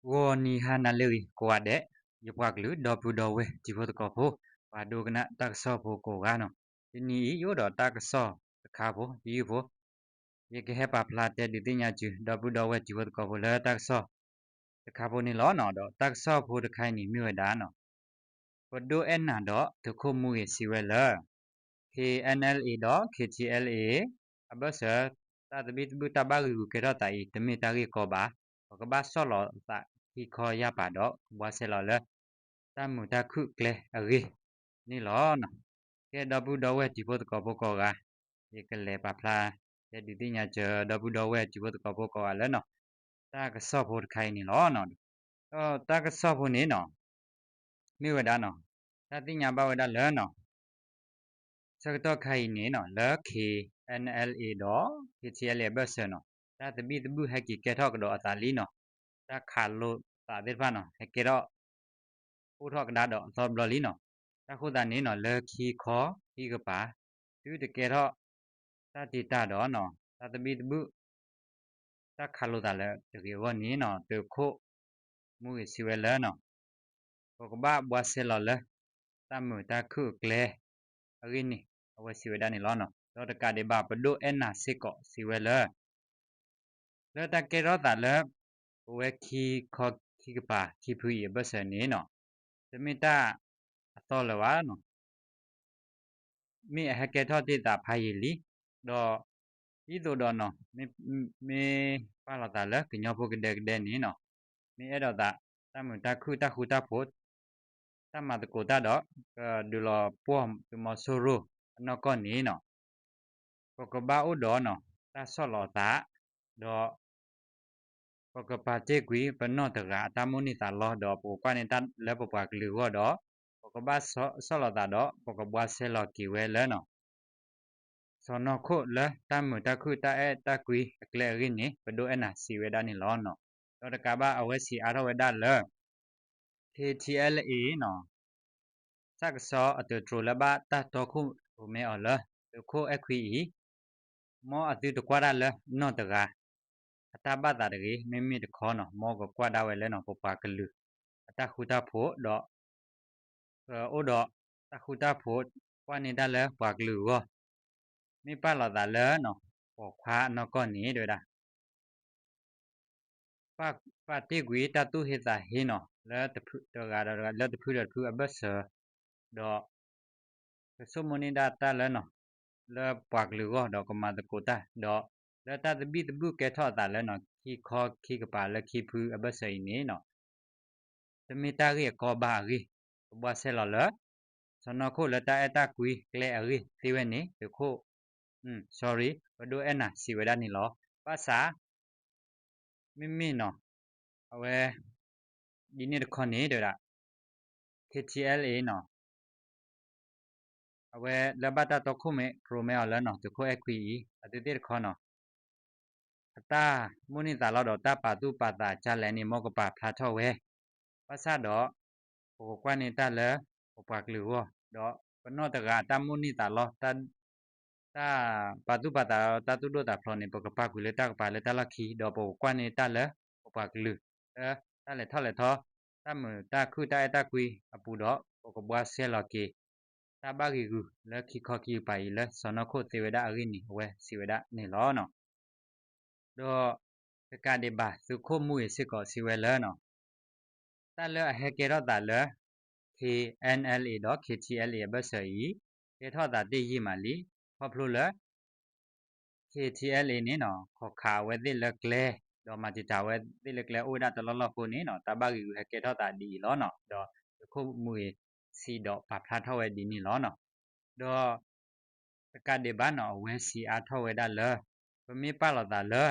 ဂီၤနံၤဟါနၤလၢအဂ့ၤကိးဂၤဒဲး, ယပှၤကလုာ်ဒီပုၢ်ဒီဝဲၢ်တံၤဖိသကိးဖိ, ပှၤဒိကနၣ်တၢ်ကစီၣ်ဖိကိးဂၤနီၤ, တနံၤအံၤ ယအိၣ်ဒီးတၢ်ကစီၣ်တခါဖိ တယုၢ်ဖိ, ယကဟဲပာ်ဖျါတဲဒုးသ့ၣ်ညါဆူ ဒီပုၢ်ဒီဝဲၢ်တံၤဖိသကိးဖိလၢတၢ်ကစီၣ်တခါဖိန့ၣ်လီၤနီၤ. ဒီးတၢ်ကစီၣ်ဖိတခါအံၤန့ၣ်မ့ၢ်ဝဲဒၣ်နီၤ ပဒိၣ်အဲၣ်နၤဒီးသုးခိၣ်မူဂ့ၤစံးဝဲလၢ K N L A ဒီး K T L A အဘၢၣ်စၢၤ တၢ်သဘံၣ်သဘုၣ်တၢ်ဘၣ်ဂံာ်ဂူာ်ကဲထီၣ်သးအံၤ တမ့ၢ်တၢ်ဂ့ၢ်ကီဘၣ်. ပကဘၣ်ဆီၣ်လီၤသးခံခီယၢ်ပၤဒီး ကဘှါဆဲးလီၤလၢ တၢ်မုာ်တၢ်ခုၣ်အကျဲအဂ့ၢ်န့ၣ်လီၤ. ကဲဒီပုၢ်ဒီဝဲၢ်တံၤဖိသကိးဖိကိးဂၤ, ယကလဲၤပာ်ဖျါ တဲဒုးသ့ၣ်ညါစၢၤ ဒီပုၢ်ဒီဝဲၢ်တံၤဖိသကိးဖိကိးဂၤလၢနီၤ တၢ်ကစီၣ်ဖိတခါအံၤန့ၣ်လီၤ. ဒီးတၢ်ကစီၣ်ဖိန့ၣ်နီၤ မ့ၢ်ဝဲဒၣ်နီၤ တၢ်သ့ၣ်ညါဘၣ်ဝဲဒၣ်လၢနီၤ ဆၢကတီၢ်ခါအံၤန့ၣ်နီၤ လၢ K N L A ဒီး K T L A အဘၢၣ်စၢၤနီၤ တၢ်သဘံၣ်သဘုၣ်ဟဲက့ၤကဲထီၣ်ကဒီးအသးလံနီၤ, တၢ်ခးလိာ်သးသ့ၣ်တဖၣ်နီၤ ဟဲကဲထီၣ် အိၣ်ထီၣ်ကဒါဒီးအသီတဘျီလံနီၤ. တၢ်ဃိသတးန့ၣ်နီၤ လၢခံခီခံကပၤ သုတကဲထီၣ် တၢ်တံာ်တာ်ဒီးနီၤ တၢ်သဘံၣ်သဘုၣ် တၢ်ခးလိာ်သးလၢတဂ့ၤအဂီၢ်န့ၣ်နီၤ သုးခိၣ်မူဂ့ၤစံးဝဲလၢနီၤ ပကဘၣ်ဘှါဆဲးလီၤလၢ တၢ်မုာ်တၢ်ခုၣ်အကျဲအဂ့ၢ်န့ၣ် အဝဲစံးဝဲဒၣ်န့ၣ်လီၤ. ဒီးတကးဒံးဘၣ် ပဒိၣ်အဲၣ်နၤစ့ၢ်ကီးစံးဝဲလၢ လၢတၢ်ကဲထီၣ်သးလၢ ပဝဲခံခီခံကပၤခံဖုအံၤအဘၢၣ်စၢၤန့ၣ်နီၤ တမ့ၢ်တၢ်အသီလၢၤဘၣ်နီၤ မ့ၢ်အဟဲကဲထီၣ်တ့ၢ်သးဖးယံာ်လံ, ဒီးဒ်သိးဒီးနီၤ မ့ၢ်ပာ်လီၤသးလၢကညီဖိကဒဲကဒဲန့ၣ်နီၤ မ့ၢ်အဲၣ်ဒိးသး တၢ်မုာ်တၢ်ခုၣ်တၢ်ဃူတၢ်ဖိး တၢ်မၤသကိးတၢ်ဒီး ကဒုးလီၤပှီၢ်သုးမီၤစိရိၤအနီၢ်ကီၢ်န့ၣ်နီၤ ပကဘၣ်အိၣ်ဒီးနီၤ တၢ်ဆီၣ်လီၤသး ဒီး ပကပာ်တ့ၢ်ကွံာ်ပနီၢ်တဂၤအတၢ်မိၣ်န့ၢ်သးလီ ဒီးပကကွၢ်န့ၢ်တၢ်လၢပပှၤကလုာ်အဂီၢ်ဒီး ပကဘၣ်ဆီၣ်လီၤသးဒီး ပကဘှါဆဲးလီၤက့ၤဝဲလၢနီၤ စီၢ်နီၤခိၣ်လၢတၢ်မုာ်တၢ်ခုၣ်တၢ်အဲၣ်တၢ်ကွံအကျဲအဂ့ၢ်န့ၣ် ပဒိၣ်အဲၣ်နၤစံးဝဲဒၣ်န့ၣ်လီၤနီၤ. ဒီးတကးဘၣ်အဝဲစံးအါထီၣ်ဝဲဒၣ်လၢ K T L A နီၤ စၢ်ကစီၣ်အတြိၤလၢဘၣ်တၢ်တီခိၣ်ရိၣ်မဲအီၤလၢ သုးခိၣ်အဲၣ်ခွံအံၤ မ်အသုတကွၢ်ဒၣ်လၢနီၢ်တဂၤ အတၢ်ဘၣ်သးတဂ့ၤ, မ့မ့ၢ်တခီနီၤ မ်ကကွၢ်ဒၣ်ဝဲလၢနီၤ ပပှၤကလုာ် အတၢ်ဃူတၢ်ဖိးဒီး ကအိၣ်ဒီးတၢ်ဃူတၢ်ဖိး ကွၢ်န့ၢ်တၢ်လၢပှၤကလုာ်အဂီၢ်, မ့ၢ်ပာ်လီၤသးလၢနီၤ ပိာ်ခွါအနီၢ်ကီၢ်န့ၣ် တဲဝဲဒၣ် ပာ်တ့ၢ်ကွံာ်တၢ်သူၣ်ဟ့သးဟ့နီၤ လၢတဂၤဒီးတဂၤ လၢတဖုဒီးတဖုအဘၢၣ်စၢၤ, ဒီး ကဆိကမိၣ်န့ၢ်ဒၣ်တၢ်လၢနီၤ လၢပှၤကလုာ်အဂီၢ် ဒီးကမၤသကိးတၢ် ဒီးလၢတၢ်သဘံၣ်သဘုၣ်ကဲထီၣ်အသးလၢနီၤ ခံခီခံကပၤလၢခံဖုအဘၢၣ်စၢၤအံၤန့ၣ်နီၤ တမ့ၢ်တၢ်ဂ့ၢ်အကီဘၣ်အဂ့ၢ်, ကဘှါဆဲးလီၤလၢ စီၢ်နီၤခိၣ်လၢတၢ်အဲၣ်တၢ်ကွံကျဲအဂ့ၢ်သ့ဝဲန့ၣ် သုးခိၣ် sorry ပဒိၣ်အဲၣ်နၤစံးဝဲဒၣ်န့ၣ်လီၤ. ဘၣ်ဆၣ် မ့မ့ၢ်နီၤ အဝဲ ဒ်န့ၣ်တခီန့ၣ် တဲဝဲဒၣ် K T L A နီၤ အဝဲလၢဘၣ်တၢ်တီခိၣ်ရိၣ်မဲအီၤလၢနီၤ သုးခိၣ်အဲၣ်ခွံအံၤ အသုသ့ၣ်တခီနီၤ အတၢ်မိၣ်န့ၢ်သးလီဒီးတၢ်ပာ်သူၣ်ပာ်သးကလဲၣ်န့ၣ် မ်ကပာ်ဖျါထီၣ်ဝဲ, ဘၣ်ဆၣ်ဒီး ပကကွၢ်န့ၢ်တၢ်လၢပပှၤကလုာ်အဂီၢ် ဒီးပနီၢ်တဂၤအတၢ်မိၣ်န့ၢ်သးလီ တၢ်ပာ်သူၣ်ပာ်သးတၢ်သူၣ်ဒိၣ်သးဖျိးန့ၣ် ပကပာ်ကွံာ်လၢတၢ်ကပၤလၢတၢ်လီၢ်ခံ ဒီးပကကွၢ်န့ၢ်တၢ်လၢပပှၤကလုာ် လၢတၢ်လဲၤထီၣ်လဲၤထီ တၢ်မုာ်တၢ်ခုၣ်တၢ်အဲၣ်တၢ်ကွံအပူၤဒီး ပကဘှါဆဲးလီၤက့ၤ တၢ်ဘၣ်ဂံာ်ဂူာ်လၢခံခီခံကပၤအံၤလၢစီၢ်နီၤခိၣ်သ့ဝဲဒၣ်အဂ့ၢ်န့ၣ် အဝဲစံးဝဲဒၣ်န့ၣ်လီၤ. ဒီးတကးဒံးဘၣ် သုးခိၣ်မူဂ့ၤစ့ၢ်ကီးစံးဝဲလၢနီၤ တၢ်လၢအဟဲကဲထီၣ်သးလၢ K N L A ဒီး K T L A အဘၢၣ်စၢၤအံၤ ကဲထီၣ်သးတ့ၢ်ယံာ်မးလံ, ခီဖျိလၢ K T L A န့ၣ်နီၤ ခိးခးအဝဲသ့ၣ်လၢကျဲ, ဒီးမၤတံာ်တာ်အဝဲသ့ၣ်လၢကျဲအိၣ်ဝဲဒၣ်တလီၢ်လီၢ်အဃိန့ၣ်နီၤ တၢ်ဘၣ်ဂံာ်ဂူာ်ဟဲကဲထီၣ်သးဒ်အံၤလီၤနီၤ. ဒီးသုးခိၣ်မူဂ့ၤစံးဒီးပာ်ဖျါထီၣ်ဝဲဒ်န့ၣ်လီၤနီၤ. ဒီး တကးဒံးဘၣ်နီၤ အဝဲစံးအါထီၣ်ဝဲဒၣ်လၢ ပမ့ၢ်ပာ်လီၤသးလၢ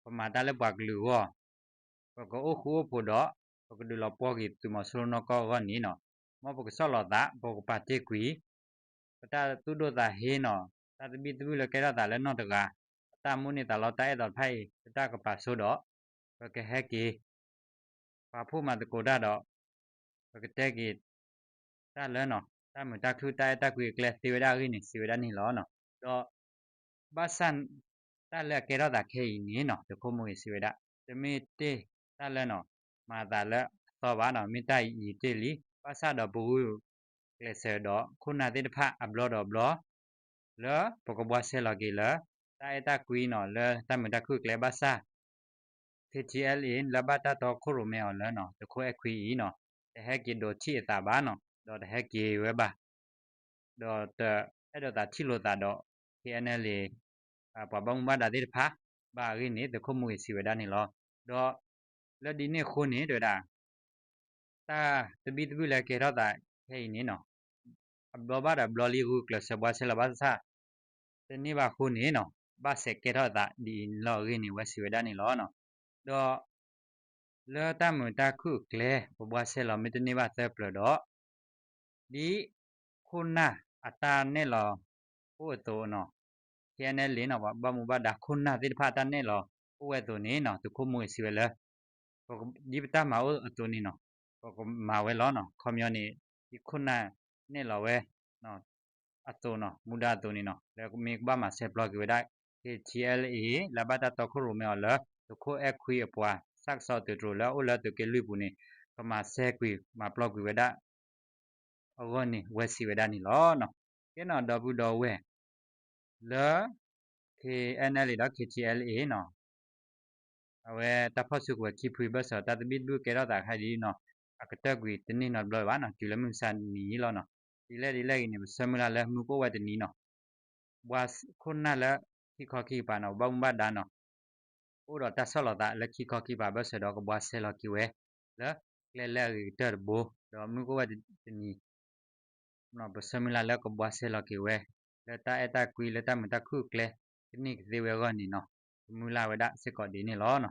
ပမၤတၢ်လၢပှၤကလုာ်အဂီၢ် ပကအိၣ်ဃူအိၣ်ဖိးဒီး ပကဒုးလီၤပှီၢ်က့ၤသုးမီၤစိရိၤနီၢ်ကီၢ်အဂီၢ်န့ၣ်နီၤ မ်ပကဆီၣ်လီၤသး ပကပာ်တ့ၢ်ကွံာ် ပတၢ်သူၣ်ဒိၣ်သးဟ့နီၤ တၢ်သဘံၣ်သဘုၣ်လၢကဲထီၣ်သးလၢနီၢ်တဂၤ အတၢ်မိၣ်န့ၢ်သးလီတၢ်အဲၣ်သီတဖၣ်အံၤ ပတၢ်ကပာ်ဆိဒီး ပကဟဲက့ၤ ပာ်ဖှိၣ်မၤသကိးတၢ်ဒီး ပကတဲက့ၤ တၢ်လၢနီၤ တၢ်မုာ်တၢ်ခုၣ်တၢ်အဲၣ်တၢ်ကွံအကျဲသ့ဝဲဒၣ်အဂ့ၢ်န့ၣ် စံးဝဲဒၣ်န့ၣ်လီၤနီၤ. ဒီး ဘၣ်ဆၣ် တၢ်လၢအကဲထီၣ်သးခဲအံၤန့ၣ်နီၤ သုးခိၣ်မူဂ့ၤစံးဝဲဒၣ် တမ့ၢ်တ့ၢ်တၢ်လၢနီၤ တမၤသးလၢအသီဘၣ်နီၤ, မ့ၢ်တၢ်အံၤတ့ၢ်လံ. ဘၣ်ဆၣ်ဒီးပဂုာ်ကျဲးစၢးဒီးခိၣ်နၢ်သ့ၣ်တဖၣ်အဘျီဒီးဘျီ လၢပကဘှါဆဲလီၤက့ၤလၢ တၢ်အဲၣ်တၢ်ကွံနီၤ လၢတၢ်မုာ်တၢ်ခုၣ်အကျဲ. ဘၣ်ဆၣ် ခ့ထံအဲလ်အ့ လၢဘၣ်တၢ်တီခိၣ်ရိၣ်မဲအီၤလၢနီၤ သုးခိၣ်အဲၣ်ခွံအံၤနီၤ တဟဲက့ၤဒိးထံၣ်အသးဘၣ်နီၤ, ဒီးတဟဲက့ၤဝဲဘၣ်, ဒီးတအဲၣ်ဒိးသးထံၣ်လိာ်သးဒီး ခ့ၣ်အဲၣ်အဲလ်အ့ ပှၤဘၣ်မူဘၣ်ဒါသ့ၣ်တဖၣ်ဘၣ်အဂ့ၢ်န့ၣ် သုးခိၣ်မူဂ့ၤစံးဝဲဒၣ်န့ၣ်လီၤ. ဒီးလၢဒ်န့ၣ်အဃိန့ၣ် တဲဝဲဒၣ် တၢ်သဘံၣ်သဘုၣ်လၢကဲထီၣ်သးခဲအံၤန့ၣ်နီၤ အဘျီဘၣ်ဒီးဘျီလံ ဂုာ်ကျဲးစၢးဘှါဆဲလီၤ. ဘၣ်ဆၣ် တန့ၢ်ဘၣ်အဃိန့ၣ်နီၤ ဘၣ်ဆဲးကဲထီၣ်သးဒ်အံၤလီၤအဂ့ၢ်န့ၣ် ဝဲစံးဝဲဒၣ်န့ၣ်လီၤ. ဒီးလၢတၢ်မုာ်တၢ်ခုၣ်အကျဲ ပဘှါဆဲလီၤမ့ၢ်တန့ၢ်ဘၣ်သၢပျၢၤဒီး ဒ်ခိၣ်နၢ်အတၢ်နဲၣ်လီၤအိၣ်အသိးနီၤ, ခ့ၣ်အဲၣ်အဲလ်အ့နီၤ ပှၤဘၣ်မူဘၣ်ဒါခိၣ်နၢ်သ့ၣ်တဖၣ်အတၢ်နဲၣ်လီၤအိၣ်ဝဲအသိးန့ၣ်နီၤ သုးခိၣ်မူဂ့ၤစံးဝဲလၢ ဒ်ပတၢ်မၤအိၣ်အသိးန့ၣ်နီၤ ပကမၤဝဲလီၤနီၤ. ခီပညီန့ၣ် ဒ်ခိၣ်နၢ်နဲၣ်လီၤဝဲ အသိးနီၤ မူဒါအသိးန့ၣ်နီၤ လၢမ့ၢ်ကဘၣ်မၤဆဲးပျီက့ၤဝဲဒၣ် ခ့ထံအဲလ်အ့ လၢဘၣ်တၢ်တီခိၣ်ရိၣ်မဲအီၤလၢ သုးခိၣ်အဲၣ်ခွံအပှၤ ဆၣ်ကဆီသုးတြိၤလၢအအိၣ်လၢသုးက့လွံၢ်ပူၤန့ၣ် ကမၤဆဲးကွံာ်မၤပျီကွံာ်ဝဲဒၣ် အဂီၢ်န့ၣ် ဝဲစံးဝဲဒၣ်န့ၣ်လီၤ. ကဲနီၤ ဒီပုၢ်ဒီဝဲၢ် လၢ ခ့ၣ်အဲၣ်အဲလ်အ့ဒီး ခ့ထံအဲလ်အ့နီၤ အဝဲတၢ်ဖီၣ်စုကဝဲၤခံဖုဘၢၣ်စၢၤ တၢ်သဘံၣ်သဘုၣ်ကဲထီၣ်သးခါဒ်နီၤ အကတၢၢ်ကွံာ်တန့ၢ်နီတဘျီဘၣ်နီၤ တုၤလၢမုၢ်မဆါတနံၤအံၤလီၤနီၤ. ဒ်လဲၣ်ဒ်လဲၣ်ဂ့ၤန့ၣ် ပဆၢမုၢ်လၢ်လၢမုၢ်ကအိၣ်ဝဲတနံၤနီၤ ပှၤခိၣ်နၢ်လၢခံခီခံကပၤနီၤ ပဘၣ်မူဘၣ်ဒါနီၤ အိၣ်ဒီးတၢ်ဆီၣ်လီၤသးလၢခံခီခံကပၤဘၢၣ်စၢၤဒီးကဘှါဆဲးလီၤက့ၤဝဲ လၢကျဲလၢအဂ့ၤကတၢၢ်တဘိ ဒီးမုၢ်ကအိၣ်ဝဲတနံၤ ပဆၢမုၢ်လၢ်လၢကဘှါဆဲးလီၤက့ၤဝဲ လၢတၢ်အဲၣ်တၢ်ကွံလၢတၢ်မုာ်တၢ်ခုၣ်အကျဲ ကန့ၢ်ကသ့ဝဲအဂီၢ်န့ၣ်နီၤ ပမုၢ်လၢ်ဝဲဒၣ်စ့ၢ်ကီးဒ်န့ၣ်လီၤ.